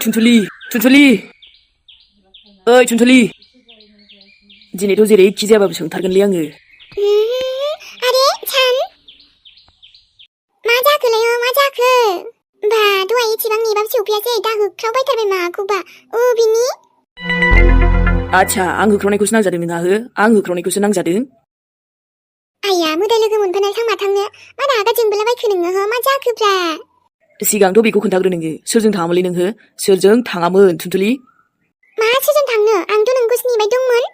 थुनथुलि थुनथुलि थुनथुलि दिनैथ' जेरैखि जायाबाबो सोंथारगोनलै आङो। आरे सान मा जाखोलाय मा जाखो बा दहाय एसेबां नेबाबो सौफैयासै दा होख्रावबायथारबाय माखौबा बिनि आच्छा आं होख्रावनायखौसो नांजादों नोंहा आं होख्रावनायखौसो नांजादों। आइया मोदाय लोगो मोनफानाय थांमा थांनो मा रागा जोंबोलाबायखो नोङो मा जाखोब्रा? सिगांथ' बेखौ खोन्थाग्रो नोङो सोरजों थाङामोनलै नोङो सोरजों थाङामोन थुनथुलि? मा सोरजों थांनो आंथ' नोंखौसो नेबाय दंमोन।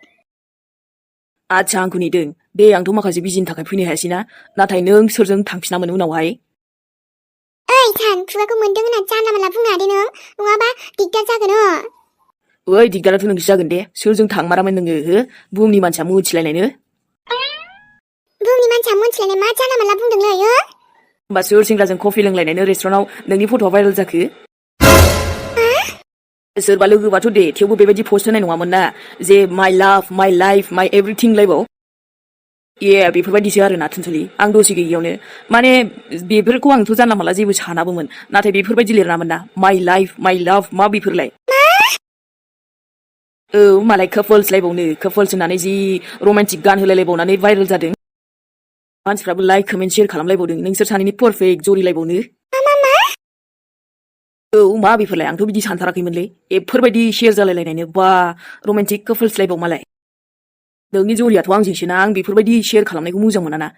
आच्छा आंखौ नेदों दे आंथ' माखासे बिजिनि थाखाय फैनो हायासैना नाथाय नों सोरजों थांफिनामोन उनावहाय? ओइ सान खुगाखौ मोनदों होनना जानला मानला बुंनो हादे नों नङाबा दिगदार जागोन। ओइ दिगदाराथ' नोंसो जागोन दे सोरजों थांमारामोन नोङो बुहुमनि मानसिया मोनथिलायनायनो। बुहुमनि मानसिया मोनथिलायनाय मा जानला मानला बुंदोंलै होमबा सोर सेंग्राजों कफि लोंलायनायनो रेस्टुरेन्टाव नोंनि फट'आ भाइरेल जाखो? सोरबा लोगोबाथ' दे थेवबो बेबायदि पस्ट होनाय नङामोन ना जे माइ लाभ माइ लाइफ माइ एभ्रिथिं लाइफआव बेफोरबायदिसो आरोना थुनथुलि आं दसे गैयियावनो माने बेफोरखौ आंथ' जानला मानला जेबो सानाबोमोन नाथाय बेफोरबायदि लिरनामोन ना माइ लाइफ माइ लाभ मा बेफोरलाय? मालाय कापल्स लायबावनो कापल्स होननानै जि रमान्टिक गान होलायलायबावनानै भाइरेल जादों मानसिफ्राबो लाइक कमेन्ट शेयार खालामलायबावदों नोंसोर सानैनि पारफेक्ट जरिलायबावनो। मा बेफोरलाय आंथ' बिदि सानथाराखैमोनलै एफोरबायदि शेयार जालायलायनायनो बा रमान्टिक कापल्स लायबाव मालाय। नोंनि जरियाथ' आंजोंसोना आं बेफोरबायदि शेयार खालामनायखौ मोजां मोनाना।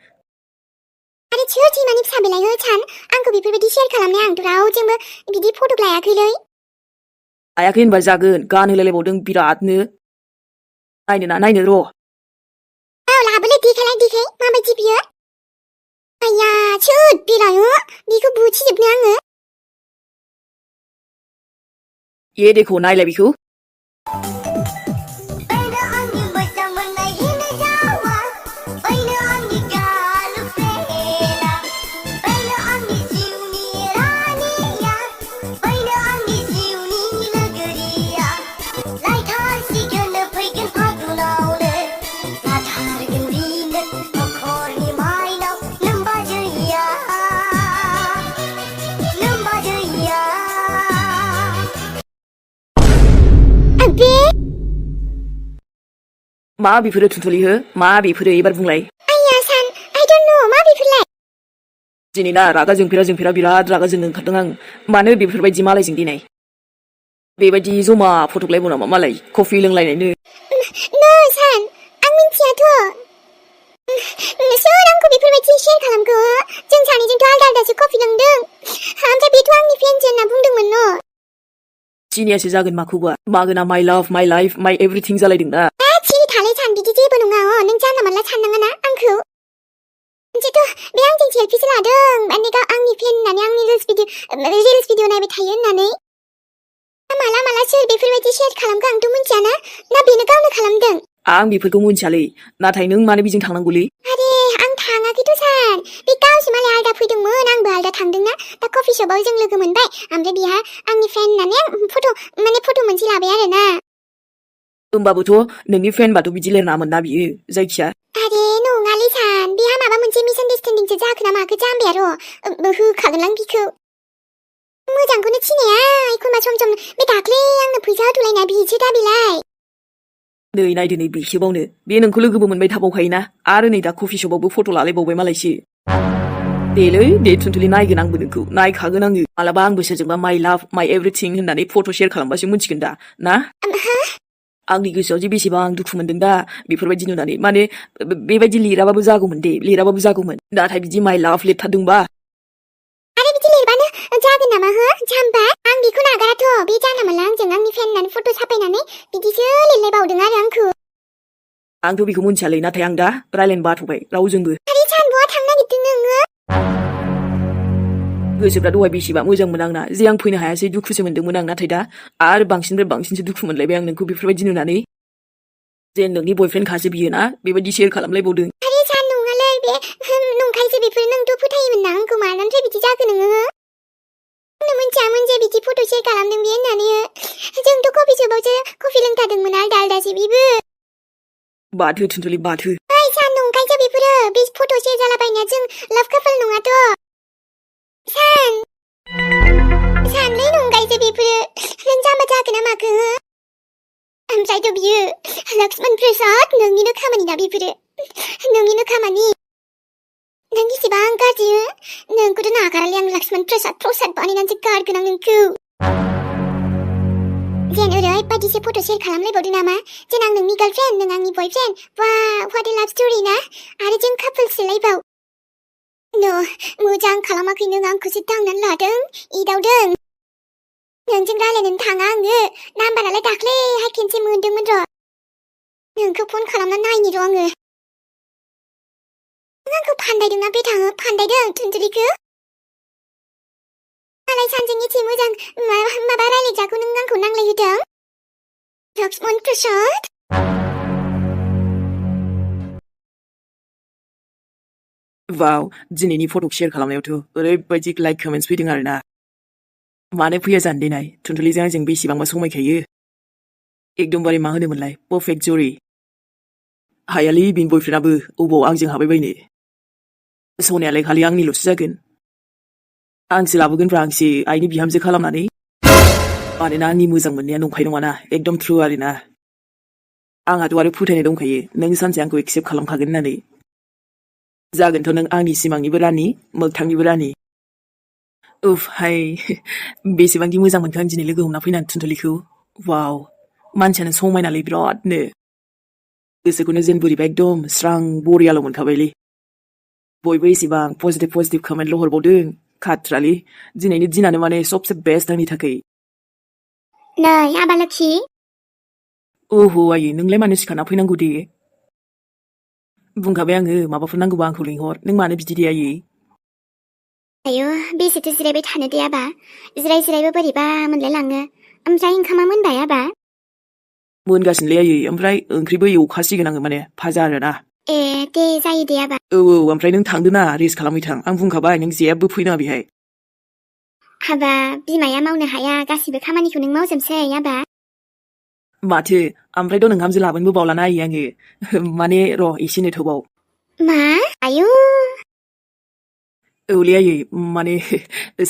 आरे सोर सैमानि फिसा बेलाय सान आंखौ बेफोरबायदि शेयार खालामनाया आंथ' रावजोंबो बिदि फट' लायाखैलै। लायाखै होनबा जागोन गान होलायलायबावदों बिरादनो नायनो र'। लाबोलै देखाय माबायदि बियो? आइया सोर बेलाय बेखौ बुथिजोबनो आङो। देखौ नायलाय बेखौ। मा बेफोरो थुनथुलि मा बेफोरो एबार बुंलाय? आइया सान आइ डोन्ट नो मा बेफोरलाय? दिनै ना रागा जोंफेरा बिराद रागा जोंनो ओंखारदों आं मानो बेफोरबायदि मालायजों दिनै बेबायदि जमा फट'लायबाव नामा मालाय कफि लोंलायनायनो? नो सान आं मिन्थियाथ'। सोर आंखौ बेफोरबायदि शेयार खालामखो? जों सानैजोंथ' आलदा आलदासो कफि लोंदों ओमफ्राय बेथ' आंनि फ्रेन्डसो होनना बुंदोंमोन न'। सिनियासो जागोन माखौबा मागोना माइ लाभ माइ लाइफ माइ एभ्रिथिं जालायदों दा। सिरि थालाय सान बिदि जेबो नङा नों जानला मानला साननाङा ना आंखौ। मोनसेथ' बे आंजों सेल्फिसो लादों माने आंनि फेन होननानै आंनि रिल्स भिडिअ नायबाय थायो होननानै। माला माला सोर बेफोरबायदि शेयार खालामखो आंथ' मिन्थियाना ना बेनो गावनो खालामदों? आं बेफोरखौ मिन्थियालै नाथाय नों मानो बिजों थांनांगौलै? आरे आं थाङाखैथ' सान बे गावसो मालाय आलदा फैदोंमोन आंबो आलदा थांदोंना दा कफि शपआव जों लोगो मोनबाय ओमफ्राय बिहा आंनि फ्रेन्ड होननानै फट' मोनसे लाबाय आरोना। होमबाबोथ' नोंनि फ्रेन्डबाथ' बिदि लिरनामोन ना बियो जायखिया। आरे नङालै सान बेहा माबा मोनसे मिसआन्डारस्टेन्डिंसो जाखो ना माखो जाम्बिया र' होखागोनलां बिखौ। मोजांखौनो थिनाया एखनबा सम बे दाख्लै आंनो फैसा होथ'लायना बिसो दा बेलाय। नै नायदो नै बेसेबावनो बे नोंखौ लोगोबो मोनबाय थाबावखायोना आरो नै दा कफि शपआवबो फट' लालायबावबाय मालायसो। दे थुनथुलि नायगोन आंबो नोंखौ नायखागोन आङो मालाबा आंबो सोरजोंबा माइ लाभ माइ एभ्रिथिं होननानै फट' शेयार खालामबासो मिथिगोन दा ना। आंनि गोसोआव जे बेसेबां दुखु मोनदों दा बेफोरबायदि नुनानै माने बेबायदि लिराबाबो जागौमोन नाथाय बिदि माइ लाभ लिरथारदोंबा। आरे बिदि लिरबानो जागोन नामा जाम्बा आं बेखौ नागाराथ' बे जानला मानला आंजों आंनि फ्रेन्ड होननानै फट' साफायनानै बिदिसो लिरलायबावदों आरो आंखौ। आंथ' बेखौ मिन्थियालै नाथाय आं दा रायलायनो बाथ'बाय रावजोंबो। आरे सान बहा थांनो नागिरदों नोङो? गोसोफ्रा दहाय बेसेबा मोजांमोन आंना जे आं फैनो हायासै दुखुसो मोनदोंमोन आं नाथाय दा आरो बांसिननिफ्राय बांसिनसो दुखु मोनलायबाय आं नोंखौ बेफोरबायदि नुनानै जे नोंनि बयफ्रेन्ड खासो बियो ना बेबायदि शेयार खालामलायबावदों। आरे सान नङालै बे नंखायसो बेफोर नोंथ' फोथायोमोन ना आंखौ मानोनिफ्राय बिदि जाखो नोङो? आंनो मिन्थियामोन जे बिदि फट' शेयार खालामदों बे होननानै जोंथ' कफि शपआवसो कफि लोंथारदोंमोन आलदा आलदासो बेबो। बाथो थुनथुलि बाथो। ओइ सान नंखायसो बेफोरो बे फट' शेयार जालाबायनाया जों लाभ कापोल नङाथ'। सान माथो बेफोरो नों जाम्बा जागोन ना माखो ओमफ्रायथ' बियो लक्ष्मण प्रसाद नोंनिनो खामानि ना बेफोरो नोंनिनो खामानि नों इसेबां गाज्रि नोंखौथ' नागारालै आं लक्ष्मण प्रसाद बानायनानैसो गारगोन आं नोंखौ जेन ओरैबायदिसो फट' शेयार खालामलायबावदों नामा जेन आं नोंनि गार्लफ्रेन्ड नों आंनि बयफ्रेन्ड व्हाट ए लाभ स्ट'रि ना आरो जों कापोल्ससोलायबाव मोजां खालामाखै नों आंखौसो दांनानै लादों एदावदों नोंजों रायलायनोनो थाङा आङो नाम्बारालाय दाख्लैहाय खेनसे मोनदोंमोन र' नोंखौ फन खालामना नायनि र' आङो नों आंखौ फान्दायदोंना बे थाङो फान्दायदों थुनथुलिखौ मालाय सानजों एसे मोजां माबा रायलायग्राखौ नों आंखौ नांलायहोदों लक्ष्मण प्रसाद वाव दिनैनि फट'खौ शेयार खालामनायावथ' ओरैबायदि लाइक कमेन्ट्स फैदों आरोना मानो फैया जानो देनाय थुनथुलिजों आंजों बेसेबांबा समायखायो एकदमबारे मा होनोमोनलाय परफेक्ट जरि हायालै बिनि बयफ्रेन्डआबो अबाव आंजों हाबायबायनो सनायालाय खालि आंनिल'सो जागोन आंसो लाबोगोनब्रा आंसो आइनि बिहामजो खालामनानै मानोना आंनि मोजां मोननाया नंखाय नङाना एकदम ट्रु आरोना आंहाथ' आरो फोथायनाय दंखायो नों सानसे आंखौ एक्सेप्ट खालामखागोन होननानै जागोनथ' नों आंनि सिमांनिबो रानि मोगथांनिबो रानि उफ हाय बेसेबांदि मोजां मोनखो आं दिनै लोगो हमना फैनानै थुनथुलिखौ वाव मानसियानो समायनालै बिरादनो गोसोखौनो जेन बोरैबा एकदम स्रां बरियाल' मोनखाबायलै बयबो एसेबां पजिटिभ कमेन्टल' हरबावदों खाथ्रालै दिनैनि दिनानो माने सबसे बेस्ट आंनि थाखाय नै आबा लोक्षि ओहो आयै नोंलाय मानो सिखारना फैनांगौ दे बुंखाबाय आङो माबाफोर नांगौबा आंखौ लिंहर नों मानो बिदि दे आयै आयौ बेसेथो जिरायबाय थानो दे आबा जिरायबो बोरैबा मोनलायलाङो ओमफ्राय ओंखामा मोनबाय आबा मोनगासिनोलै आयै ओमफ्राय ओंख्रिबो एवखासिगोन आङो माने भाजा आरोना ए दे जायो दे आबा औ ओमफ्राय नों थांदो ना रेस्ट खालामहै थां आं बुंखाबाय नों जेबो फैनाङा बेहाय हाबा बिमाया मावनो हाया गासिबो खामानिखौ नों मावजोबसै आबा माथो ओमफ्रायथ' नोंहामजो लाबोनोबो बावलाना आयै आङो माने र' एसे नेथ'बाव मा आयु औलै आयै माने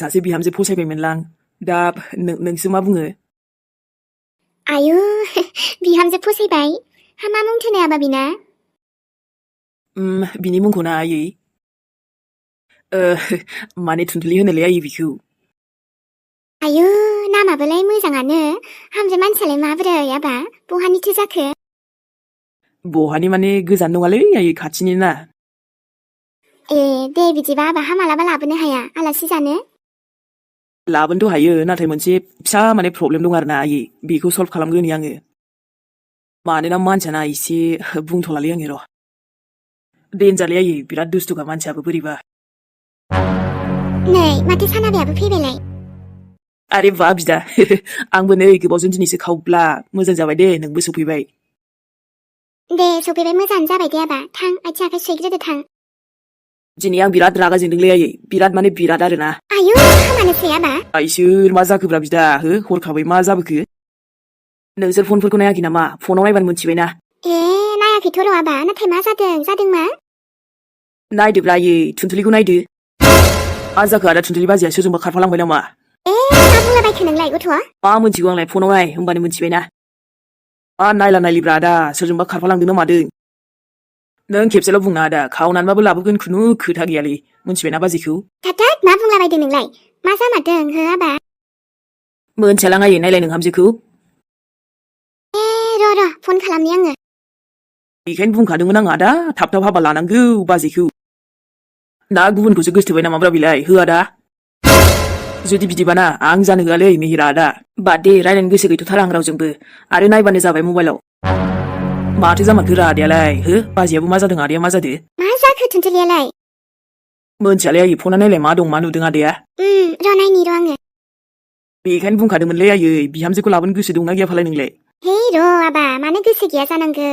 सासे बिहामजो फसायबायमोनलां दा नोंसो मा बुङो आयु बिहामजो फसायबाय मा मुं थोनो आबा बिना बिनि मुंखौना आयै माने थुनथुलि होनोलै आयै बिखौ आयु नामाबोलाय मोजाङानो हामजा मानसियालाय माबोरै आबा बहानिथो जाखो बहानि माने गोजान नङालै आयै खाथिनि ना ए दे बिदिबा आबा मालाबा लाबोनो हाया आलासि जानो लाबोनोथ' हायो नाथाय मोनसे फिसा माने प्रब्लेम दं आरोना आयै बेखौ सल्भ खालामग्रोनि आङो मानोना मानसियाना एसे बुंथ'लालै आङो र' देनजारलै आयै बिराद दुस्थुखा मानसियाबो बोरैबा नै माथो सानाबायाबो फैबायलाय आरे बा बिदा आंबो नै गोबावजों दिनैसो खावब्ला मोजां जाबाय दे नोंबो सफैबाय दे सफैबाय मोजाङानो जाबाय दे आबा थां आथिं आखाइ सुहैग्रोदो थां दिनै आं बिराद रागा जोंदोंलै आयै बिराद माने बिराद आरोना आयु खामानोसै आबा इसोर मा जाखोब्रा बिदा हरखाबै मा जाबोखो नोंसोर फनफोरखौ नायाखै नामा फनाव नायबानो मोनथिबायना ए नायाखैथ' र' आबा नाथाय मा जादों मा नायदोब्रा आयै थुनथुलिखौ नायदो मा जाखो आदा थुनथुलि बाजैया सोरजोंबा खारफालांबाय नामा ए मा बुंलाबायखो नोंलाय गथ'आ मा मोनथिगौ आंलाय फनाव नाय होमबानो मोनथिबायना मा नायला नायलिब्रा आदा सोरजोंबा खारफालांदों ना मादों नों खेबसेल' बुंना आदा खावनानैबाबो लाबोगोन खुनु खोथा गैयालै मोनथिबायना बाजैखौ थाथाद मा बुंलाबायदों नोंलाय मा जामारदों हो आबा मोनथियालां आयै नायलाय नोंहामजोखौ ए र' फन खालामनि आङो बेखायनो बुंखादोंमोन आं आदा थाब थाब हाबा लानांगौ बाजैखौ ना गुबुनखौसो गोसथोबाय नामाब्रा बिलाय होआ दा जुदि बिदिबाना आं जानो होआलै मेहेरा आदा बाद दे रायलायनो गोसो गैथ'थारा आं रावजोंबो आरो नायबानो जाबाय मबाइलाव माथो जामारखो रा आदायालाय हो बाजैयाबो मा जादों आदाया मा जादो मा जाखो थुनथुलियालाय मोनथियालै आयै फना नायलाय मा दं मा नुदों आदाया र' नायनि र' आङो बेखायनो बुंखादोंमोनलै आयै बिहामजोखौ लाबोनो गोसो दंना गैया फालाय नोंलाय हे र' आबा मानो गोसो गैया जानांगौ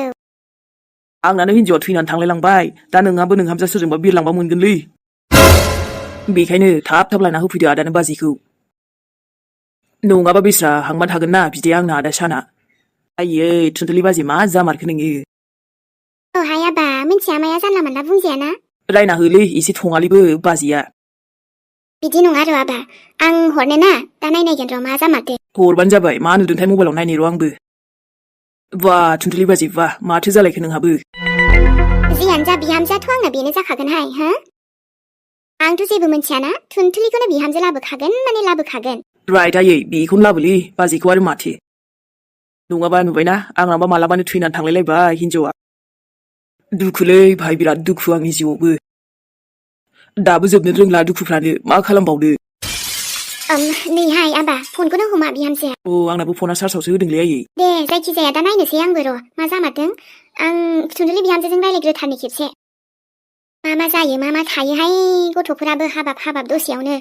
आंनानो हिन्जावा थैनानै थांलायलांबाय दा नोंहाबो नोंहामजा सोरजोंबा बिरलांबा मोनगोनलै बेखायनो थाब थाब लायना होफैदो आदानो बाजैखौ नङाबा बेस्रा हांमा थागोन ना बिदाया आंना आदा साना आयै थुनथुलि बाजै मा जामारखो नोङो औहाय आबा मिन्थिया माया जानला मानला बुंजायाना रायना होलै एसे थङालिबो बाजैया बिदि नङा र' आबा आं हरनो ना दा नायनायगोन र' मा जामारदो हरबानो जाबाय मा नुदोंथाय मबाइलाव नायनि र' आंबो बा थुनथुलि बाजै बा माथो जालायखो नोंहाबो जियानो जा बिहामजोआथ' आंना बेनो जाखागोनहाय हो आंथ' जेबो मिन्थियाना थुनथुलिखौनो बिहामजो लाबोखागोन माने लाबोखागोन राइट आयै बेखौनो लाबोलै बाजैखौ आरो माथो नङाबा नुबायना आंनाबा मालाबानो थैनानै थांलायलायबाय हिनजावा दुखुलै भाइ बिराद दुखु आंनि जिउआवबो दाबो जोबनो रोंला दुखुफ्रानो मा खालामबावनो नैहाय आबा फनखौनो हमा बिहामजोआ आंनाबो फना चार्जआवसो होदोंलै आयै दे जायखिजाया दा नायनोसै आंबो र' मा जामारदों आं थुनथुलि बिहामजोजों रायलायग्रोथारनि खेबसे मा जायो मा थायोहाय गथ'फोराबो हाबाब दसेयावनो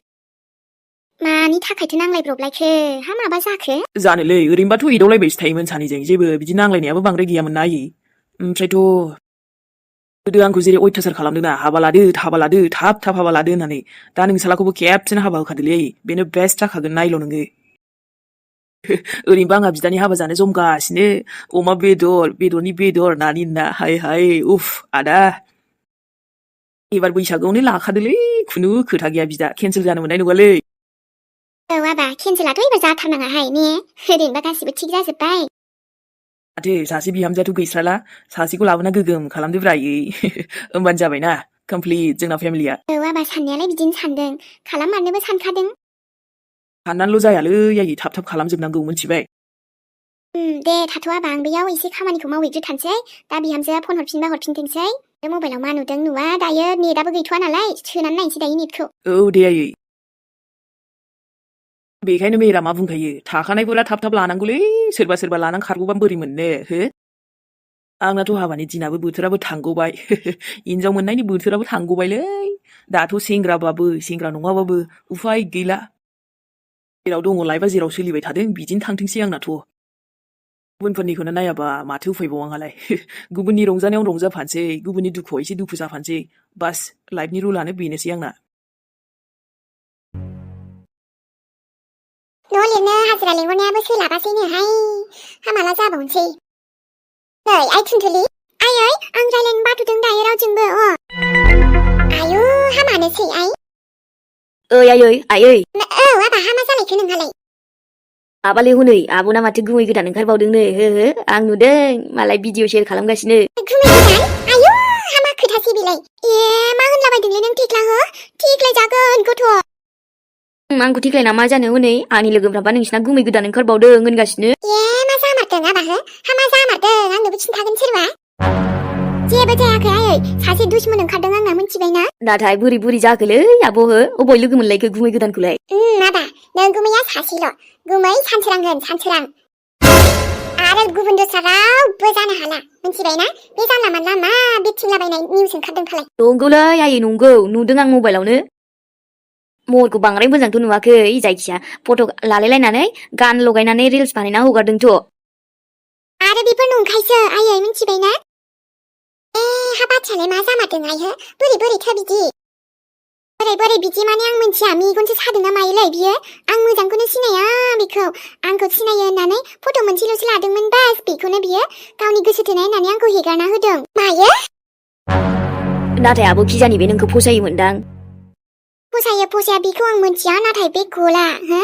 मानि थाखायथो नांलायब्रबलायखो हा माबा जाखो जानोलै ओरैनोबाथ' एदावलायबायसो थायोमोन सानैजों जेबो बिदि नांलायनायाबो बांद्राय गैयामोन ना आयै ओमफ्रायथ' गोदो आंखौ जेरै अयथासार खालामदोंना हाबा लादो थाब हाबा लादो होननानै दा नोंसालाखौबो खेबसेनो हाबा होखादोलै आयै बेनो बेस्ट जाखागोन नायल' नोङो ओरैनोबा आंहा बिदानि हाबा जानो जमगासिनो अमा बेदरनि बेदर नानि ना हाय उफ आदा एबार बैसागोआवनो लाखादोलै खुनु खोथा गैया बिदा केन्सेल जानो मोननाय नङालै आबा केन्सेलाथ' एबार जाथारनाङाहाय ने ओरैनोबा गासिबो थिग जाजोब्बाय माथो सासे बिहामजोआथ' गैस्राला सासेखौ लाबोना गोगोम खालामदोब्रा आयै होमबानो जाबायना कमप्लिट जोंना फेमिलिया आबा साननायालाय बिदिनो सानदों खालाममारनोबो सानखादों साननानैल' जायालै आयै थाब खालामजोबनांगौ मिथिबाय दे थाथ' आबा आं बेयाव एसे खामानिखौ मावहैग्रोथारसै दा बिहामजोआ फन हरफिनबा हरफिनथोंसै मबाइलाव मा नुदों नुवा दायो नेटआबो गैथ'वा नालाय सोनानै नायनोसै दायो नेटखौ दे आयै बेखायनो मेरा मा बुंखायो थाखानायफोरा थाब लानांगौलै सोरबा लानानै खारगौबा बोरै मोननो हो आंनाथ' हाबानि दिनाबो बोथोराबो थांगौबाय हिनजाव मोननायनि बोथोराबो थांगौबायलै दाथ' सेंग्रा नङाबाबो उफाय गैला जेराव दङ लाइफआ जेराव सोलिबाय थादों बिदिनो थांथोंसै आंनाथ' गुबुनफोरनिखौनो नायाबा माथो उफायबाव आंहालाय गुबुननि रंजानायाव रंजाफानोसै गुबुननि दुखुआव एसे दुखु जाफानोसै बास लाइफनि रुलानो बेनोसै आंना न' लिरनो हाजिरा लेंहरनायाबो सोलाबासैनोहाय हामाला जाबावनोसै नै आइ थुनथुलि आयै आं रायलायनो बाथ'दों दायो रावजोंबो आयु हामानोसै आइ आयै आबा हामा जालायखो नोंहालाय आबालै हनै आब'ना माथो गुमै गोदान ओंखारबावदोंनो हो आं नुदों मालाय भिडिअ शेयार खालामगासिनो गुमै गोदान आयु हामा खोथासै बेलाय मा होनलाबायदोंलै नों थेख्ला हो थेख्लाय जागोन गथ' आंखौ थेख्लायना मा जानो हनै आंनि लोगोफ्राबा नोंसिना गुमै गोदान ओंखारबावदों होनगासिनो मा जामारदों आबा हो हामा जामारदों आंनोबो खिन्थागोन सोरबा जेबो जायाखै आयै सासे दुश्मन ओंखारदों आंना मिथिबायना नाथाय बोरै जाखोलै आब' हो अबे लोगो मोनलायखो गुमै गोदानखौलाय आबा नों गुमैया सासेल' गुमै सानसोरां आरो गुबुन दस्रा रावबो जानो हाला मिथिबायना बे जानला मानला मा बिरथिंलाबायनाय निउस ओंखारदों फालाय नंगौलै आयै नंगौ नुदों आं मबाइलावनो महरखौ बांद्राय मोजांथ' नुवाखै जायखिया फट' लालायलायनानै गान लगायनानै रिल्स बानायना हगारदोंथ' आरो बेफोर नंखायसो आयै मिथिबायना हाबाथियालाय मा जामारदों आइ हो बोरैथो बिदि बोरै बिदि माने आं मिथिया मेगनसो सादों ना मायोलै बियो आं मोजांखौनो सिनाया बेखौ आंखौ सिनायो होननानै फट' मोनसेल'सो लादोंमोन बास बेखौनो बियो गावनि गोसो थोनाय होननानै आंखौ हेगारना होदों मायो नाथाय आब' खिजानि बे नोंखौ फसायोमोनदां फसाया बेखौ आं मिथिया नाथाय बे गला हो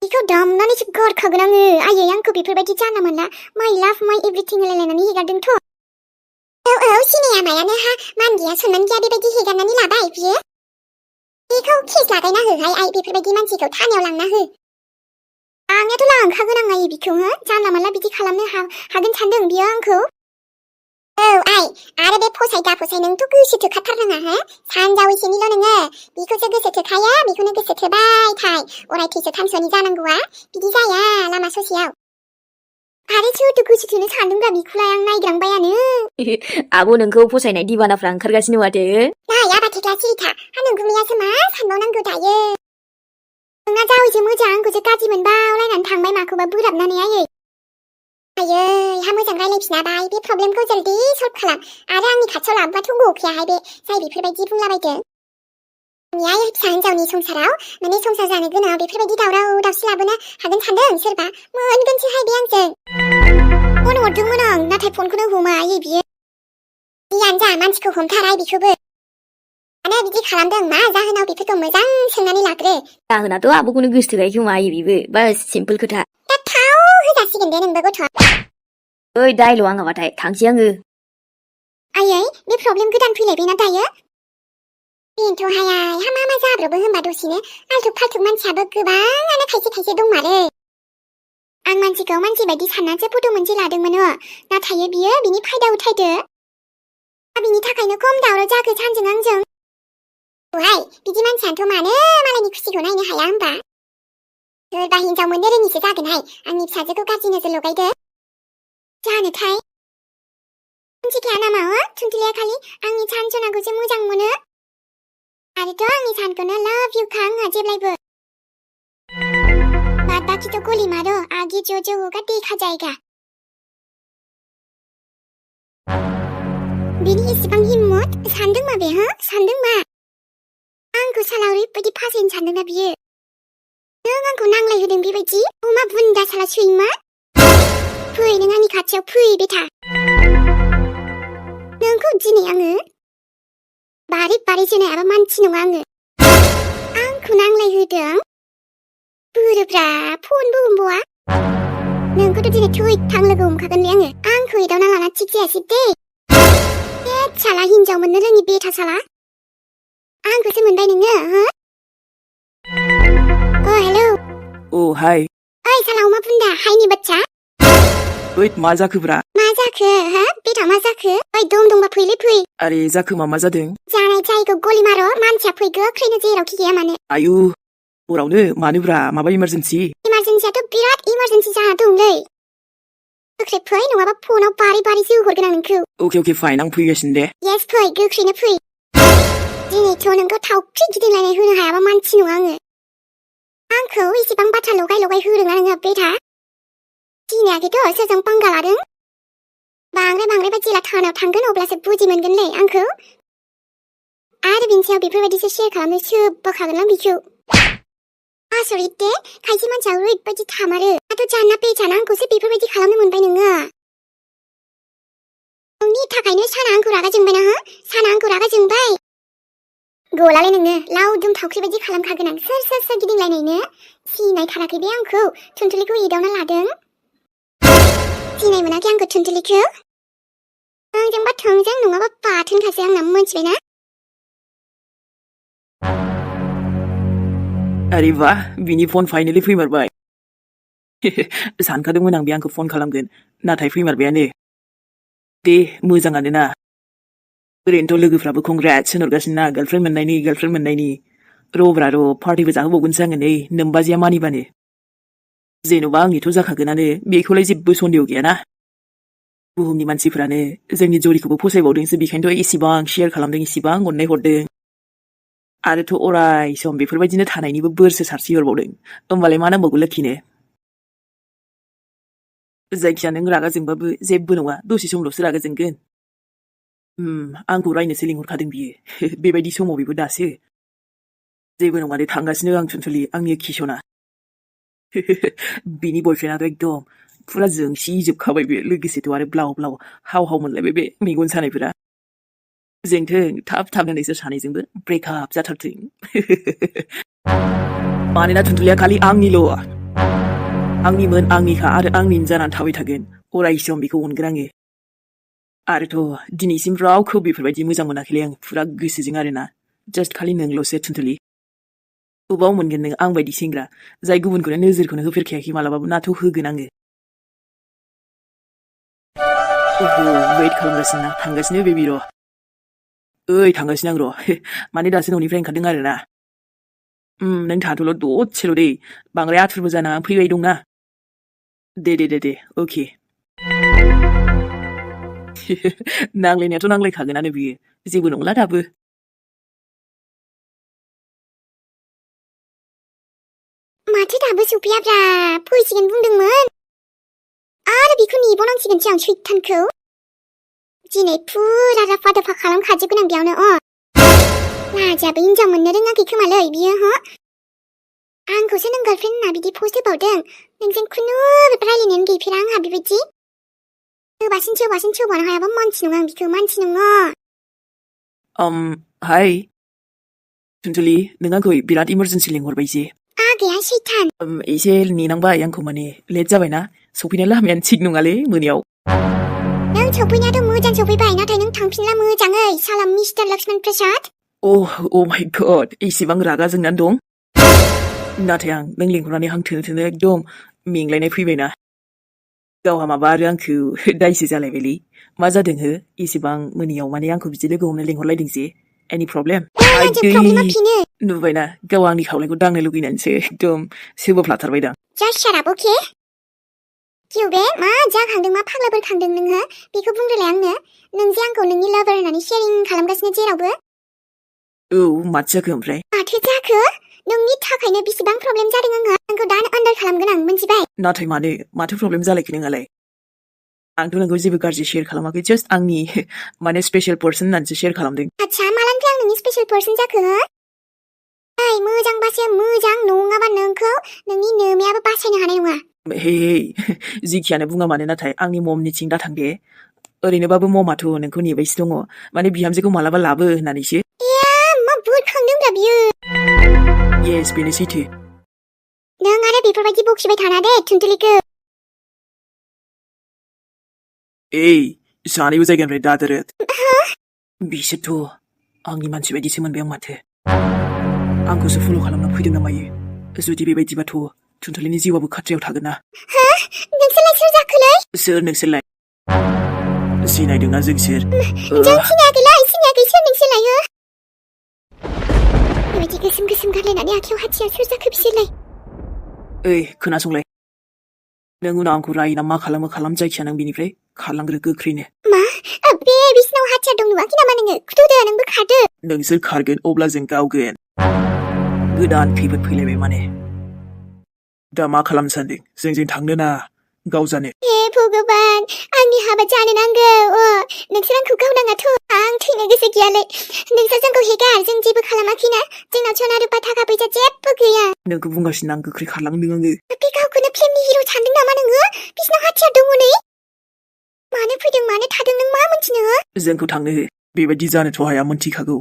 बेखौ दामनानैसो गारखागोन आङो आयै आंखौ बेफोरबायदि जानला मोनला माइ लाभ माइ एभ्रिथिं होलायलायनानै हेगारदोंथ' सिनाया मायानो हा मान गैया सनमान गैया बेबायदि हेगारनानै लाबाय बियो बेखौ केस लागायना होहाय आइ बेफोरबायदि मानसिखौ थानायाव लांना हो आंनियाथ' लांखागोन आं आइ बेखौ हो जानला मोनला बिदि खालामनो हागोन सानदों बियो आंखौ आइ आरो बे फसाय नोंथ' गोसो थोखाथारनाङा हो सानजावैसोनिल' नोङो बेखौसो गोसो थोखायो बेखौनो गोसो थोबाय थाय अरायथैसो थांस'नि जानांगौआ बिदि जाया लामा ससेयाव आरो सोरथो गोसो थोनो सानदोंब्रा बेखौलाय आं नायग्रांबायानो आब' नोंखौ फसायनाय दिबानाफ्रा ओंखारगासिनो माथो नै आबा थेख्ला सिरिथा नों गुमैयासो मा सानबावनांगौ दायो नोंना जावैसो मोजां आंखौसो गाज्रि मोनबावलायनानै थांबाय माखौबा बोराबनानै आयै हा मोजां रायलायफिनाबाय बे प्रब्लेमखौ जल्दि सल्भ खालाम आरो आंनि खाथियाव लाबोबाथ' गखायाहाय बे जाय बेफोरबायदि बुंलाबायदों आइ फिसा हिनजावनि संसाराव माने संसार जानो गोनां बेफोरबायदि दावराव दावसि लाबोनो हागोन सानदों सोरबा मोनगोनसोहाय बे आंजों फन हरदोंमोन आं नाथाय फनखौनो हमा आयै बियो जियानो जा मानसिखौ हमथाराय बेखौबो मानो बिदि खालामदों मा जाहोनाव बेफोरखौ मोजां सोंनानै लाग्रो जाहोनाथ' आब'खौनो गोसोथोबाय खोमा बेबो बास सिम्पोल खोथा दा थाव होजासिगोन दे नोंबो गथ' ओइ दायल' आङाबाथाय थांसै आङो आयै बे प्रब्लेम गोदान फैलायबायना दायो बेनोथ'हाय मा मा जाब्रबो होनबा दसेनो आल्थुक फाल्थुक मानसियाबो गोबाङानो खायसे खायसे दंमारो आं मानसिखौ मानसि बायदि साननानैसो फट' मोनसे लादोंमोन नाथाय बियो बिनि फायदा उथायदो बिनि थाखायनो खम दावराव जाखो सानजों आंजों ओहाय बिदि मानसियानोथ' मानो मालायनि खुसिखौ नायनो हाया होनबा सोरबा हिनजाव मोननो रोङिसो जागोनहाय आंनि फिसाजोखौ गाज्रि नोजोर लगायदो जानोथाय मिथिखाया नामा थुनथुलिया खालि आंनि सानसनाखौसो मोजां मोनो आरोथ' आंनि सानखौनो लाभ इउ खा आंहा जेब्लायबो बाद बाखिथ' गली मारो आगे जो जो होगा देखा जाएगा बिनि इसिबां हिम्मत सानदों मा बे सानदों मा आंखौ साला ओरैबायदि फासायनो सानदोंना बियो नों आंखौ नांलायहोदों बेबायदि अमा बुन्दा साला सैमा फै नों आंनि खाथियाव फै बेथा नोंखौ दिनै आङो बारै बारै जोनायाबा मानसि नङा आङो आंखौ नांलायहोदों बोरोब्रा फनबो हमबावा नोंखौथ' दिनै थैथां लोगो हमखागोन बे आङो आंखौ एदावना लाना थिग जायासै दे साला हिनजाव मोननो रोङि बेथा साला आंखौसो मोनबाय नोङो हेलौ हाय ओइ साला अमा बुन्दा हायनि बाच्चा ओइ मा जाखोब्रा मा जाखो बेथा मा जाखो ओइ दम दंबा फैलै फै आरे जाखो मा जादों जानाय जायखौ गलि मारो मानसिया फै गोख्रैनो जेरावखि गैया मानो आयु हरावनो मानोब्रा माबा इमारजेन्सि इमारजेन्सियाथ' बिराद इमारजेन्सि जाना दंलै गोख्रै फै नङाबा फनाव बारै बारै जोहरगोन आं नोंखौ अके फाइन आं फैगासिनो दे येस फै गोख्रैनो फै दिनैथ' नोंखौ थावख्रि गिदिंलायनाय होनो हायाबा मानसि नङा आङो आंखौ इसिबां बाथ्रा लगाय लगाय होरोङा नोङो बेथा दिनैयाखैथ' सोरजों पांगा लादों बांद्राय जेला थानाव थांगोन अब्लासो बुजि मोनगोनलै आंखौ आरो बिनि सायाव बेफोरबायदिसो शेयार खालामनो सोबबोखागोन आं बिखौ आसरित दे खायसे मानसिया ओरैबायदि थामारो दाथ' जानना पेचाना आंखौसो बेफोरबायदि खालामनो मोनबाय नोङो नोंनि थाखायनो साना आंखौ रागा जोंबायना साना आंखौ रागा जोंबाय गलालै नोङो लावदुम थावख्रि बायदि खालामखागोन आं सोर गिदिंलायनायनो सिनायथाराखै बे आंखौ थुनथुलिखौ एदावना लादों सिनाय मोनाखै आंखौ थुनथुलिखौ आंजोंबा थोंजों नङाबा बाथोनखासै आंना मोनथिबायना अरे वाह बिनि फन फाइनलि फैमारबाय सानखादोंमोन आं बे आंखौ फन खालामगोन नाथाय फैमारबायानो दे मोजाङानो ना ओरैनोथ' लोगोफ्राबो कंग्रेट्स होनहरगासिनो ना गार्लफ्रेन्ड मोननायनि र'ब्रा पार्टिबो जाहोबावगोनसो आङो नै नोमबाजिया मानिबानो जेन'बा आंनिथ' जाखागोनानो बेखौलाय जेबो सन्देह गैयाना बुहुमनि मानसिफ्रानो जोंनि जरिखौबो फसायबावदोंसो बेखायनोथ' इसिबां शेयार खालामदों इसिबां अननाय हरदों आरोथ' अराय सम बेफोरबायदिनो थानायनिबो बोरसो सारस्रिहरबावदों होमबालाय मा नांबावगौ लोखिनो जायखिया नों रागा जोंबाबो जेबो नङा दसे समल'सो रागा जोंगोन आंखौ रायनोसो लिंहरखादों बियो बेबायदि समाव बेबो दासो जेबो नङा दे थांगासिनो आं थुनथुलि आंनि किसना बिनि बयफ्रेन्डआथ' एकदम फुरा जोंसिजोबखाबाय बे लोगोसेथ' आरो ब्लाव ब्लाव हाव हाव मोनलायबाय बे मेगन सानायफोरा जोंथों थाब थाबनो नोंसोर सानैजोंबो ब्रेकआप जाथारथों मानोना थुनथुलिया खालि आंनिल' आंनिमोन आंनिखा आरो आंनिनो जानानै थाबाय थागोन अराय सम बेखौ अनगोन आङो आरोथ' दिनैसिम रावखौ बेफोरबायदि मोजां मोनाखैलै आं फुरा गोसोजों आरोना जास्ट खालि नोंल'सो थुनथुलि बबाव मोनगोन नों आं बायदि सेंग्रा जाय गुबुनखौनो नोजोरखौनो होफेरखायाखै मालाबाबो नाथ' होगोन आङो वेट खालामगासिनो ना थांगासिनो बेबि र' ओइ थांगासिनो आं र' माने दासो न'निफ्राय ओंखारदों आरोना नों थाथ'ल' दसेल' दे बांद्राय आथुरबो जानाङा फैबाय दंना दे अके नांलायनायाथ' नांलायखागोनानो बियो जेबो नंला दाबो माथो दाबो सफैयाब्रा फैसिगोन बुंदोंमोन आरो बेखौ नेबावनांसिगोनसो आं सैथानखौ दिनै फुरा राफा दफा खालामखाजोबगोन आं बेयावनो लाजियाबो हिनजाव मोननो रोङाखै खोमालै बियो आंखौसो नों गार्लफ्रेन्ड होनना बिदि पस्ट होबावदों नोंजों खुनु रायलायनायानो गैफेरा आंहा बेबायदि सोबानो हायाबा मानसि नङा आं बिखौ मानसि नङा हाय 춘틀리, नों आंखौ बिराद इमारजेन्सि लिंहरबाय जे। गैया सैथान। एसे नेनांबाय आंखौ माने लेट जाबायना। सफैनाय लामायानो थिग नङालै मोनायाव। नों सफैनायाथ' मोजां सफैबाय नाथाय नों थांफिनला मोजाङै साला mister Lakshman Prasad. A my गड, एसेबां रागा जोंनानै दं। नाथाय आं नों लिंहरनानै हां थोनो थोनो एकदम मेंलायनाय फैबायना। गावहा माबा आरो आंखौ दायसो जालायबायलै। मा जादों हो? एसेबां मोनायाव माने आंखौ बिदि लोगो हमनो लिंहरलायदों जे। एनि प्रब्लेम? आंजों प्रब्लेमा फिनो। नुबायना गाव आंनि खावलायखौ दांनो लुगैनानैसो एकदम सोबोफ्लाथारबायदां। Just shut up, okay? किउबे मा जाखांदों मा फाग्लाफोर खांदों नोङो बेखौ बुंदोलाय आंनो। नों जे आंखौ नोंनि लाभार होननानै शेयारिं खालामगासिनो जेरावबो। औ माथो जाखो ओमफ्राय? माथो जाखो? नोंनि थाखायनो बेसेबां प्रब्लेम जादों आंहा। नोंखौ दानो आन्दार खालामगोन आं मोनथिबाय। नाथाय माथो प्रब्लेम जालायखो नोंहालाय? आंथ' नोंखौ जेबो गाज्रि शेयार खालामाखै, जास्ट आंनि माने स्पेशल पर्सन होननानैसो शेयार खालामदों। आच्छा मालानिफ्राय आं नोंनि स्पेशल पर्सन जाखो हो? ओइ मोजांबासो मोजां नङाबा नोंखौ नोंनि नोमायाबो बासायनो हानाय नङा। हे जिखियानो बुङा मानो नाथाय आंनि ममनिथिं दाथां दे। ओरैनोबाबो ममाथ' नोंखौ नेबायसो दङ। माने बिहामजोखौ मालाबा लाबो होननानैसो। मा बुरखांदोंब्रा बियो। येस बेनो सैथो। नों आरो बेफोरबायदि बखिबाय थाना दे थुनथुलिखौ। सानैबो जायगानिफ्राय दादोरोद। बिसोरथ' आंनि मानसि बायदिसो मोनबाय आं माथो। आंखौसो फल' खालामना फैदों ना मायो? जुदि बेबायदिबाथ' थुनथुलिनि जिउआबो खाथ्रायाव थागोन ना। नोंसोरलाय सोर जाखोलै? सोर नोंसोरलाय? सिनायदोंना जों सोर? जों सिनायाखैलै सिनायाखै सोर नोंसोरलाय हो? बेबायदि गोसोम गोसोम गारलायनानै आखायाव हाथियार सोर जाखो बिसोरलाय? खोनासंलाय। नों उनाव आंखौ रायोना मा खालामो खालाम जायखिया नों बिनिफ्राय खारलांग्रो गोख्रैनो। मा? बे बिसिनाव हाथियार दं नुवाखै नामा नोङो? खुथुदो नोंबो खारदो। नोंसोर खारगोन अब्ला जों गावगोन। गोदान खैफोद फैलायबाय माने। दा मा खालामनो सानदों? जोंजों थांनो ना गावजानो? हे भगबान आंनि हाबा जानो नांगौ। नोंसोर आंखौ गावनाङाथ'। आं थैनो गोसो गैयालै। नोंसोर जोंखौ हेगार जों जेबो खालामाखैना। जोंनाव सना रुपा थाखा फैसा जेबो गैया। नोंखौ बुंगासिनो आं गोख्रै खारलांदों आङो। बे गावखौनो फिल्मनि हिर' सानदों नामा नोङो? बिसिनाव हाथियार दङ नै। मानो फैदों मानो थादों नों मा मोनथिनो? जोंखौ थांनो हो। बेबायदि जानोथ' हाया मोनथिखागौ।